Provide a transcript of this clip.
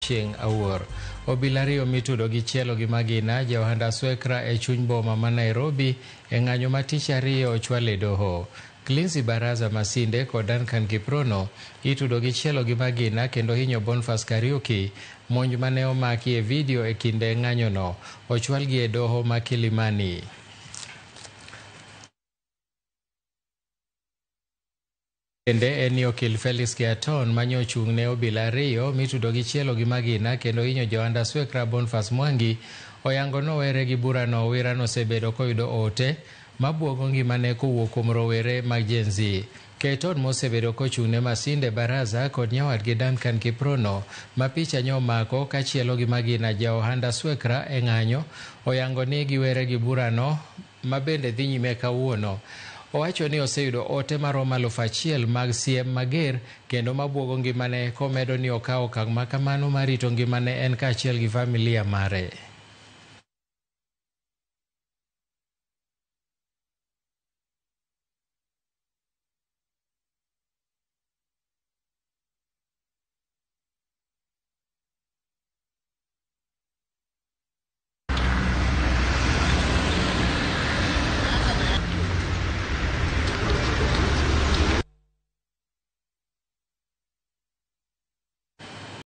Achieng' Awuor. Obila ariyo mitudo gi chielo gi magina jaohand Aswekra e chuny boma ma Nairobi e ng'anyo ma tich ariyo ochwal e doho. Clincy Baraza Masinde kod Duncan Kiprono itudo gi chielo gi magina kendo hinyo Boniface Kariuki, monj mane omaki e vidio e kinde ng'anyono ochwalgi e doho ma Kilimani. Bende en ni okil Felix Keaton manyochung' ne obila ariyo mitudo gi chielo gi magina kendo hinyo johand Aswekra Boniface Mwangi oyango nowere gi burano. Owira nosebedo koyudo ote mabuogo ngimane kowuok kuom rowere mag Gen Z. Keaton mosebedo kochung' ne Masinde Baraza kod nyawadgi Duncan Kiprono ma picha nyomako kachielo gi magina jaohand Aswekra e ng'anyo oyango ni giwere gi burano ma bende dhi nyime kawuono. Owacho ni oseyudo ote maromo 1000 mag siem mager kendo mabuogo ngimane komedo ni okawo okang' ma kamano mar rito ngimane en kaachiel gi familia mare.